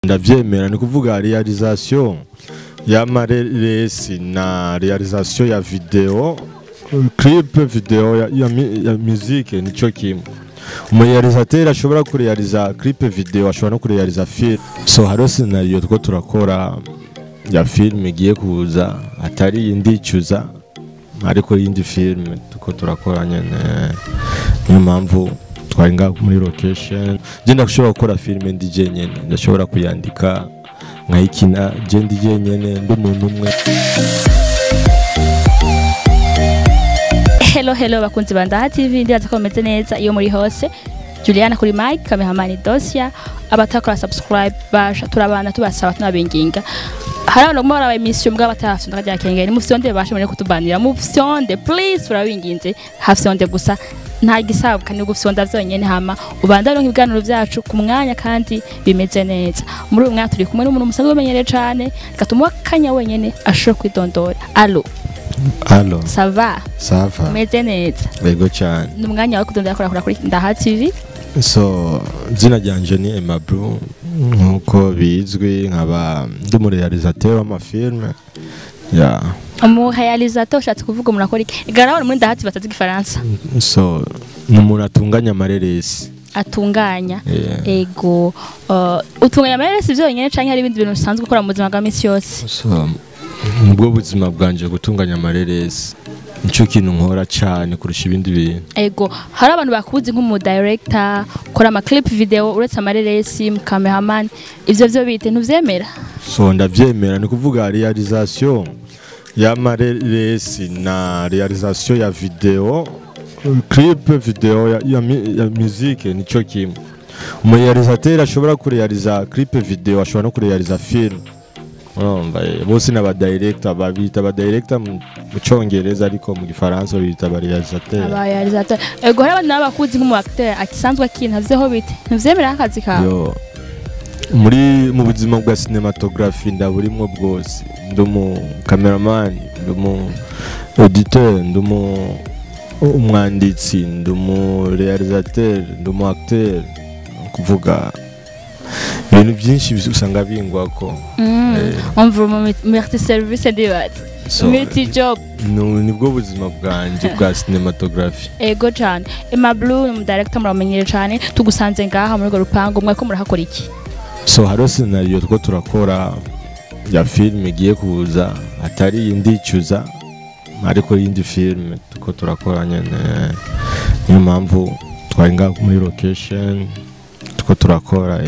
Ndavyemera, ni kuvuga réalisation y'amareresi na réalisation ya video clip, video ya musique nico kimwe. Umuréalisateur ashobora kurealiza clip video, ashobora no kurealiza film. So hariho scénario two turakora ya film igiye kuza, atari Ndicuza ariko yindi film tuko turakora nyene. Niyo mpamvu twari ngaha muri location. Je ndashobora gukora film ndi jenyene, ndashobora kuyandika nkayikina je ndi jenyene, ndi umuntu umwe. Hello hello bakunzi ba Ndaha TV, ndibaza ko bameze neza iyo muri hose. Juliana kuri mic, cameraman Dosia, abatakora subscribe basha turabana tubasaba tunabinginga. Hari abantu baguma baraba émission mbwa batarafyonda karya kengeri, mufyonde basha muri kutubanira, mufyonde please, turabinginze, hafyonde gusa nta gisabwa ni gufyonda vyonyene, hama ubandane ibiganiro vyacu ku mwanya kandi bimeze neza. Muri uyu mwanya turi kumwe n'umuntu musanzwe umenyereye cane, reka tumuhe akanya wenyene ashobore kwidondora. Allo? Allo. Ça va? Ça va. Umeze neza? Yego cyane. Ni umwanya wo kudondora kora kuri Ndaha TV. So izina ryanje ni Emma Blue nkuko bizwi, nkaba ndi umuréalisateur w'amafilme ya. Umuréalisateur ushatse kuvuga umuntu akora iki? Igara muri Ndaha TV batazi igifaransa. So ni umuntu atunganya amareresi. Atunganya. Yeah. Ego, utunganya amareresi vyonyene canke hari ibindi bintu usanzwe ukora mu buzima bwa misi yose? So nubwo buzima bwanje gutunganya amareresi nico kintu nkora cyane kurusha ibindi bintu. Ego, hari abantu bakuzi nk'umu director, ukora ama clip video uretse amareresi, cameraman, ivyo vyo bite ntuvyemera? So ndavyemera, ni kuvuga réalisation y'amareresi na réalisation ya video clip, video ya musique nico kimwe. Umuréalisateur ashobora kurealiza clip video, ashobora no kurealiza film. Urumva, bose n'aba director, babita aba director mu congereza ariko mu gifaransa babita aba réalisateur. Aba réalisateur. Ego, hari abantu nabo bakuzi nk'umu acteur akisanzwe akina, vyoho bite ntuvyemera akazi kawe? Yo, muri mu buzima bwa cinématographie ndaburimwo bwose. Ndi umu cameraman, ndi umu auditeur, ndi umu umwanditsi, ndi umu réalisateur, ndi umu acteur. Kuvuga ibintu byinshi usanga bingwako. Umva, mu multi service ndibaza. So, multi job. Nibwo buzima bwanje bwa cinématographie. Ego cyane. Emma Blue ni umudirector muramenyere cyane, tugusanze ngaha muri urwo rupangu, mweko murahakora iki? So hariho scénario two turakora ya film igiye kuza, atari Ndicuza ariko yindi film tuko turakora nyene. Niyo mpamvu twari ngaha muri location tuko turakora.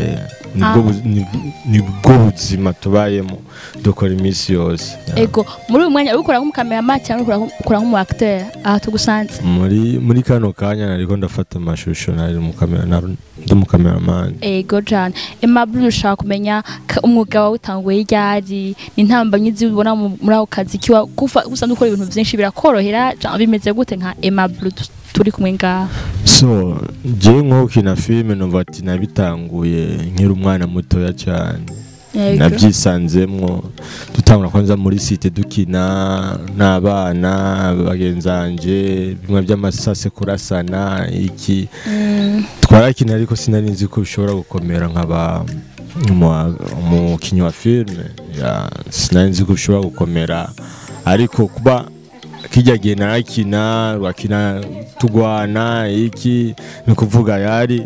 Nibwo buzima tubayemo, dukora iminsi yose. Ego, muri uyu mwanya ukora nk'umucameraman cyangwa ukora nk'umu acteur aha tugusanze? Muri kano kanya nariko ndafata amashusho, nari mu kamera, ndi mu cameraman. Ego cyane. Emma Blue, ushaka kumenya umwuga wawe utanguye ryari, ni intambamyi ubona muri ako kazi kiwa kufa usanzwe ukora ibintu byinshi, birakorohera cyangwa bimeze gute nka Emma Blue turi kumwe ngaha? So jewe nko gukina filime numva ati nabitanguye nkiri umwana mutoya cyane. Nabyisanzemwo, dutangura kwanza muri cité dukina n'abana bagenzanje, bimwe by'amasase, kurasana iki. Twarakina ariko sinari nzi ko bishobora gukomera nkaba umukinyi wa filime ya. Sinari nzi ko bishobora gukomera, ariko kuba kijya gihe narakina, bakina tugwana iki, ni kuvuga yari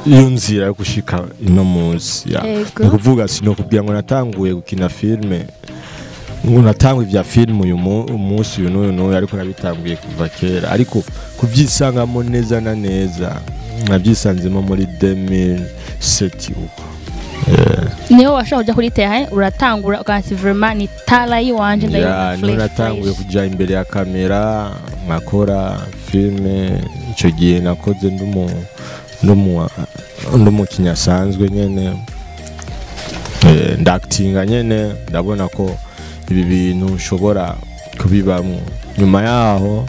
iyo nzira yo gushika ino munsi ya. Ni kuvuga sinokubwira ngo natanguye gukina filime, ngo natanguye ibya filime uyu umunsi uyu n'uyu n'uyu, ariko nabitanguye kuva kera. Ariko kubyisangamo neza na neza nabyisanzemo muri 2007 uko. Niho washaka kujya kuri terrain uratangura ukansi vraiment ni talent yiwanje ndayibona niho fresh natanguye fresh. kuja imbere ya kamera nkakora filime. Ico gihe nakoze ndumukinyi asanzwe nyene. Ndactinga nyene, ndabona ko ibi bintu nshobora kubibamwo. Nyuma yaho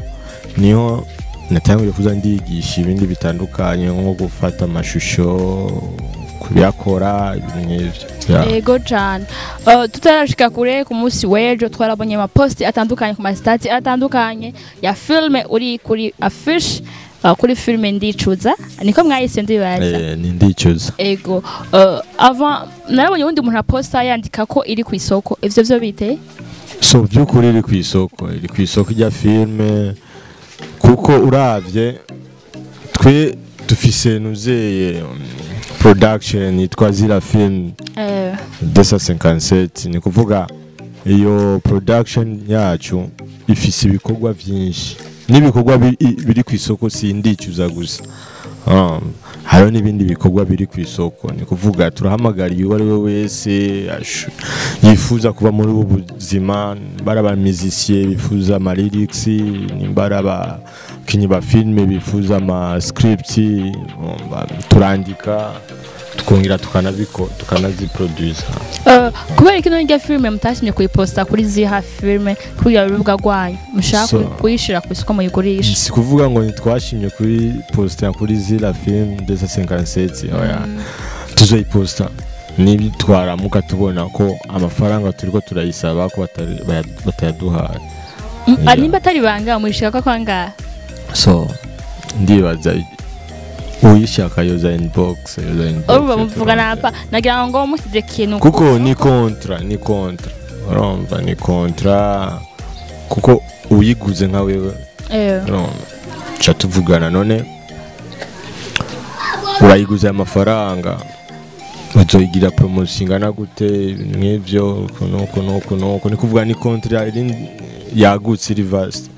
niho natanguye kuza ndigisha ibindi bitandukanye nko gufata amashusho, kuyakora, ibintu nk'ivyo. Yeah. Ego cyane. Tutarashika kure, ku munsi w'ejo twarabonye amaposti atandukanye ku masitati atandukanye ya filme uri kuri affiche. Kuri filme Ndicuza, niko mwayise ndibaza. Ni Ndicuza. Ego, avant narabonye undi muntu aposta yandika ko iri ku isoko, ivyo vyo bite? So by'ukuri iri ku isoko, iri ku isoko rya filme, kuko uravye twe dufise nuzeye production yitwa Zira Film 257. Ni kuvuga iyo production yacu ifise ibikorwa vyinshi, n'ibikorwa biri ku isoko, si Ndicuza gusa. Hariho n'ibindi bikorwa biri ku isoko. Ni kuvuga turahamagariye uwo ari we wese yifuza kuba muri ubu buzima, bari aba musicien bifuza ama lyrics, nimba ari abakinyi ba filme bifuza ama script, turandika tukongera tukanaziproduce. Kubera iki none filme mutashimye kuyiposta kuri Ziha Filme, kuri ya rubuga rwanyu mushaka kuyishira ku isoko muyigurisha? Si kuvuga ngo ntitwashimye kuri posta kuri Zira Film 257, oya, tuzoyiposta nibitwaramuka tubona ko amafaranga turiko turayisaba ko batayaduhaye. Nimba atari banga muyishaka ko kwangahe? So ndibaza uyishaka yoza inbox, yoza inbox. Urumva muvuga napa nagira ngo musize kintu, kuko ni contrat, ni contrat, urumva, ni contrat, kuko uyiguze nka wewe, urumva, ca tuvugana none urayiguze amafaranga, uzoyigira promotion ingana gute, ibintu nk'ivyo, uku nuku nuku nuku. Ni kuvuga ni contrat iri yagutse, iri vast,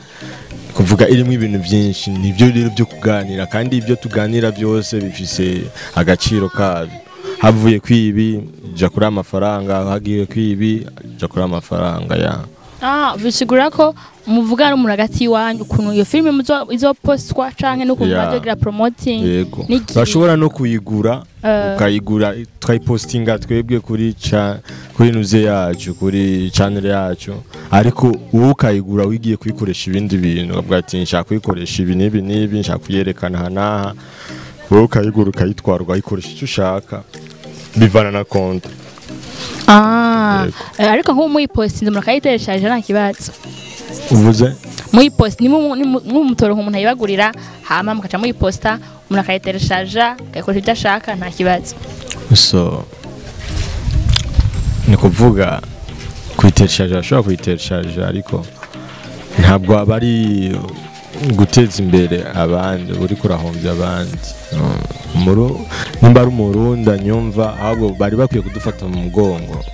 kuvuga irimo ibintu byinshi. Nibyo rero byo kuganira, kandi ibyo tuganira byose bifise agaciro kabyo. Havuye kwibi ja kuri amafaranga, hagiye kwibi ja kuri amafaranga ya. Bisigura ko muvugana n'umuntu hagati iwanyu ukuntu iyo filime izopostwa canke n'ukuntu bazogira promoting. Yego. N'igihe. Bashobora no kuyigura, ukayigura tukayipostinga twebwe kuri kuri nuze yacu, kuri channel yacu, ariko wowe ukayigura wigiye kuyikoresha ibindi bintu, ukavuga ati nshaka kuyikoresha ibi n'ibi n'ibi, nshaka kuyerekana aha n'aha, wowe ukayigura ukayitwara ukayikoresha icyo ushaka, bivana na konti. Yego. Ariko nk'ubu muyipostinze umuntu akayitereshaje nta kibazo? Uvuze? Muyipost nk'umutoro umuntu ayibagurira, hama mukaca muyiposta, umuntu akayitereshaja akayikoresha ibyo ashaka, nta kibazo? So ni kuvuga kuyitereshaje, ashobora kuyitereshaje, ariko ntabwo aba ari guteza imbere abandi, uri kurahombya abandi. Nimba ari umurundi anyumva, ahubwo bari bakwiye kudufata mu mugongo,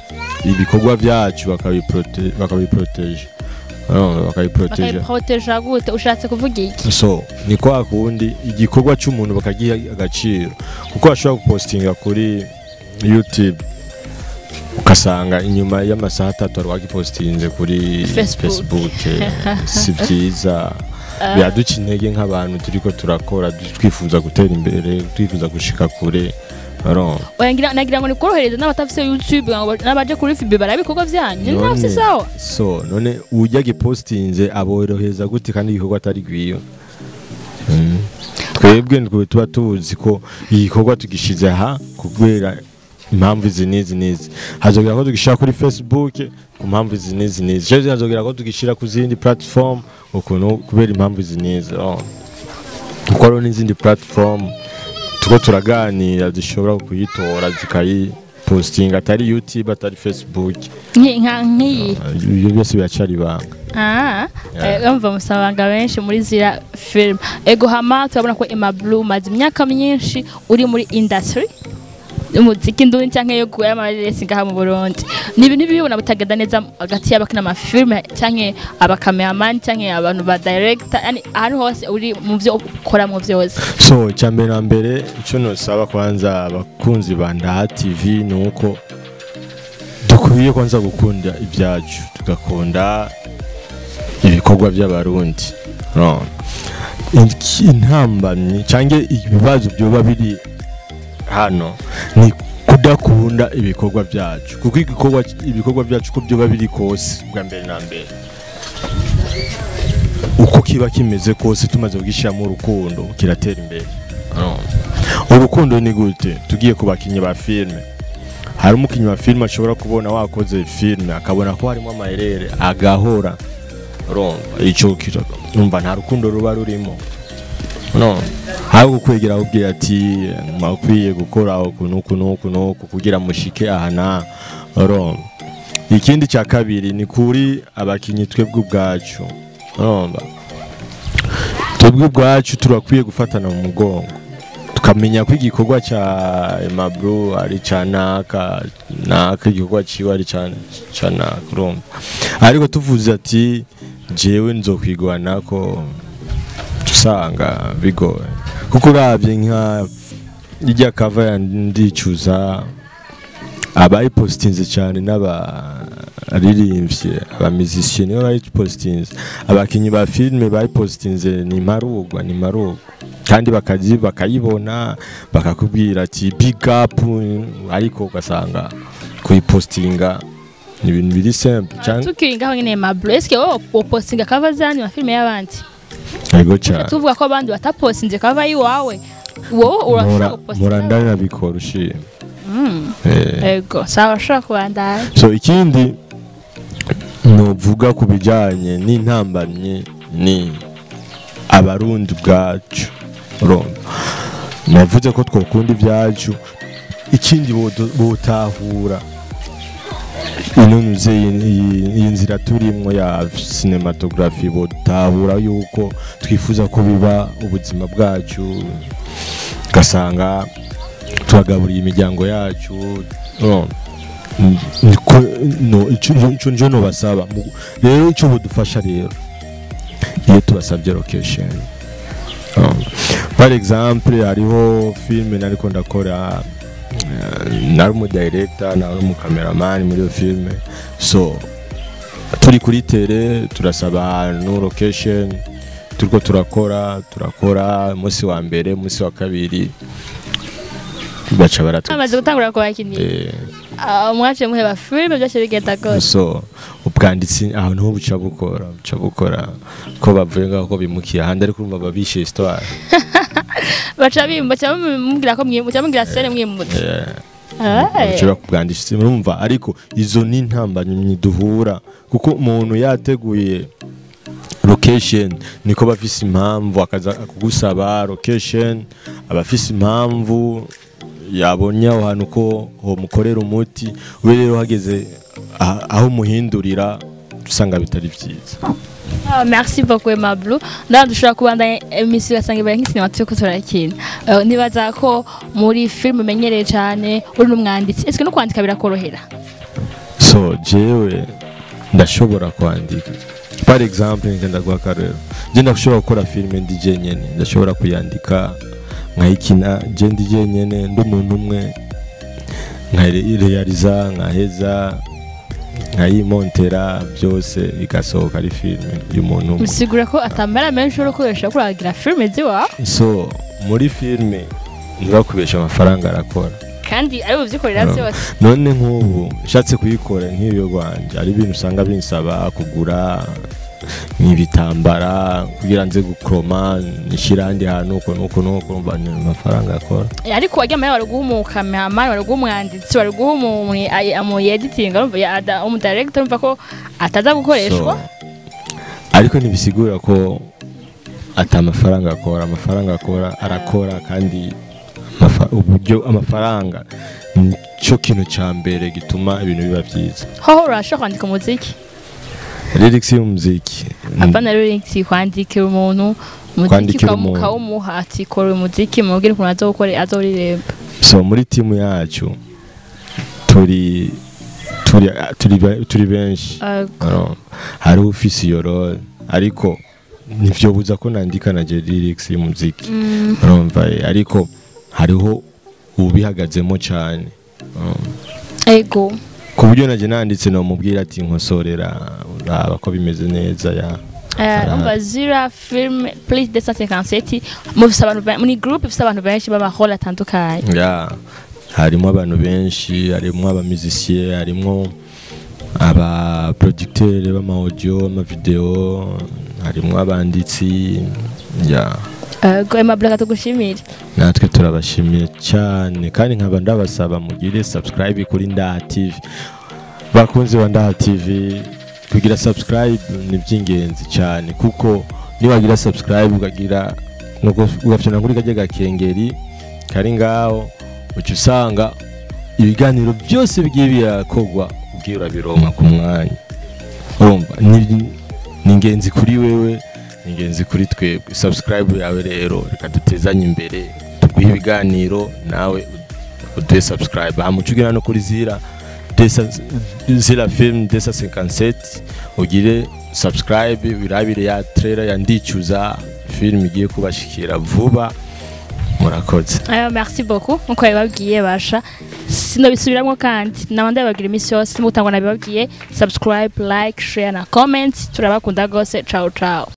ibikorwa byacu bakabiproteje. Bakabiproteje. Bakayiproteja gute? Ushatse kuvuga iki? So ni kwa kundi igikorwa cy'umuntu bakagiha agaciro, kuko ashobora gupostinga kuri YouTube ugasanga inyuma y'amasaha 3 wari wagipostinze kuri Facebook. Facebook. Si byiza, biraduca intege nk'abantu turiko turakora, twifuza gutera imbere, twifuza gushika kure. Urumva? Oya, nagira ngo nikorohereze n'abatafise YouTube ngo n'abaje kuri FB barabe ibikorwa vyanyu. None- Nafise sawa. So none ujya gipostinze aborohereza gute kandi igikorwa atari gwiyo? Twebwe nitwe tuba tuzi ko igikorwa tugishize aha kubera impamvu izi n'izi n'izi, hazogera ko tugishira kuri Facebook ku mpamvu izi n'izi n'izi, ejo hazogera ko tugishira ku zindi platform ukuntu kubera impamvu izi n'izi. Oh. Kuko hariho n'izindi platform tuko turaganira zishobora kuyitora zikayipostinga, atari YouTube, atari Facebook. Nka nk'iyi? Ibyo byose biracari ibanga. Umva, musabanga benshi muri Zira Film. Ego, hama turabona ko Emma Blue maze imyaka myinshi uri muri industry umuziki ndundi canke yo y'amaresi ngaha mu Burundi. Ni ibintu bibona butagenda neza hagati y'abakina amafilme canke abacameraman canke abantu ba director, yani ahantu hose uri mu vyo ukora mu vyose. So icya mbere na mbere, icyo nosaba kwanza abakunzi ba Ndaha TV ni uko dukwiye kwanza gukunda ibyacu, tugakunda ibikorwa by'abarundi. No. Intambamyi cyangwa ibibazo byoba biri hano ni kudakunda ibikorwa byacu, kuko ibikorwa byacu uko byoba biri kose, bwa mbere na mbere uko kiba kimeze kose, tumaze kugishyiramo urukundo kiratera imbere. No. Urukundo ni gute? Tugiye ku bakinnyi ba filime, hari umukinnyi wa filime ashobora kubona wakoze filime akabona ko harimo amayerere agahora, urumva icyo urumva nta rukundo ruba rurimo. No aho gukwegera akubwira ati mwakwiye gukora uku n'uku n'uku n'uku kugira mushike aha na urumva. Ikindi cya kabiri ni kuri abakinyi twebwe ubwacu, urumva, twebwe ubwacu turakwiye gufatana mu mugongo, tukamenya ko igikorwa cya Aimable ari ca naka naka, igikorwa ciwe ari ca naka, urumva. Ariko tuvuze ati jewe nzokwigwanako, usanga bigoye, kuko uravye nka irya cover ya Ndicuza, abayipostinze cyane n'abaririmbyi, abamizisiye nibo bayipostinze, abakinyi ba filime bayipostinze ni marugwa ni marugwa, kandi bakazi bakayibona bakakubwira ati big up, ariko ugasanga kuyipostinga ni ibintu biri simple cyane. Tukiri ngaho nyene Aimable, eske wowe upostinga cover zanyu na filime y'abandi? Yego cyane. Tuvuga ko abandi batapostinze cover yiwawe, wowe urashobora gupostinga? Mpora ndanabikora ushima. Ego, sawa, urashobora kubandanya. So ikindi novuga ku bijyanye n'intambamyi ni Abarundi ubwacu, urumva, navuze ko twokunda ibyacu. Ikindi botahura inonuze iyi nzira turimwo ya cinematography, botahura yuko twifuza ko biba ubuzima bwacu, ugasanga turagaburiye imiryango yacu, urumva. Niko no ico njo nobasaba. Rero ico budufasha rero iyo tubasabye location, par exemple hariho filme nariko ndakora, nari umu director, nari umu cameraman muri iyo filme. So turi kuri terrain, turasaba ahantu location, turiko turakora umunsi wa mbere, umunsi wa kabiri, baca baratu Amaze gutangura kubakinira? Eh. Mwaciye muheba filime, byose bigenda gose? So ubwanditsi aho niho buca bukora ko bavuye ngaho ko bimukiye ahandi, ariko urumva babishe histoire. Baca mubwira ko muca mubwira scène mwimutse. Baca bakubwanditsi, urumva. Ariko izo ni intambamyi duhura, kuko umuntu yateguye location niko bafise impamvu akaza kugusaba location, abafise impamvu yabonye aho hantu ko homukorera umuti we. Rero hageze aho umuhindurira, usanga bitari vyiza. Ah, merci beaucoup Aimable. Ndabona dushobora kubandanya émission ugasanga ibaye nk'isinema turiko turakina. Nibaza ko muri film umenyereye cyane, uri n'umwanditsi. Est-ce que no kwandika birakorohera? So jewe ndashobora kwandika. Par exemple, ngenda guha akarorero, je ndashobora gukora filime ndi jenyene, ndashobora kuyandika nkayikina je ndi jenyene, ndi umuntu umwe, nkayireyariza, nkaheza nkayimontera byose, igasohoka ari filime y'umuntu umwe. Bisigura ko atamara menshi ushobora gukoresha kuragira filime ziwa? So muri filime ntibakubesha, amafaranga arakora. Kandi ari buvyikorera No. vyose. None nk'ubu nshatse kuyikora nk'iyo rwanje, ari ibintu usanga binsaba kugura nk'ibitambara kugira nze gukroma nishyira ahandi hantu uko nuko nuko, urumva ni amafaranga akora. Ariko wajya amahera wari guha umukameramani, wari guha umwanditsi, wari guha umuntu amu editing, urumva umu director, urumva ko ataza gukoreshwa. So, ariko ntibisigura ko ata amafaranga akora. Amafaranga akora, arakora, kandi uburyo amafaranga nicyo kintu cya mbere gituma ibintu biba byiza. Hoho urashobora kwandika umuziki? Lyrics y'umuziki? Apana lyrics, kwandikira umuntu umuziki. Kwandikira umuntu. Ukawumuha ati kora uyu muziki, mubwire ukuntu azowukora, azowuririmba. So muri timu yacu turi benshi. Hariho ufise iyo role, ariko ntivyobuza ko nandika na je lyrics y'umuziki, urumva, ariko hariho ubihagazemo cane. Ego. Ku buryo naje nanditse nomubwira ati nkosorera, uraba ko bimeze neza ya. Umva, Zira Film plus 257 mufise abantu muri group ifise abantu benshi b'amahoro atandukanye. Ya, harimo abantu benshi, harimo abamizisiye, harimo aba producteur b'ama audio, ama video, harimo abanditsi ya. Ego Aimable, tugushimire. Natwe turabashimiye cyane, kandi nkaba ndabasaba mugire subscribe kuri Ndaha TV. Bakunzi ba Ndaha TV, kugira subscribe ni iby'ingenzi cyane, kuko niwagira subscribe ukagira Nuko ugafyona kuri kajya gakengeri kari ngaho, uca usanga ibiganiro byose bigiye birakogwa, ugiye urabironka ku mwanya. Urumva ni ingenzi kuri wewe, ni ingenzi kuri twebwe. Subscribe yawe rero, reka dutezanye imbere, tuguhe ibiganiro, nawe uduhe subscribe. Hama uce ugera no kuri zira Zira Film 257, ugire subscribe, wirabire ya trailer ya Ndicuza, film igiye kubashikira vuba. Murakoze. Ayo, merci beaucoup. Nkuko babibabwiye, basha sinobisubiramwo, kandi naba ndababwira iminsi yose mutangwa nabibabwiye: subscribe, like, share na comment. Turabakunda gose. Ciao ciao.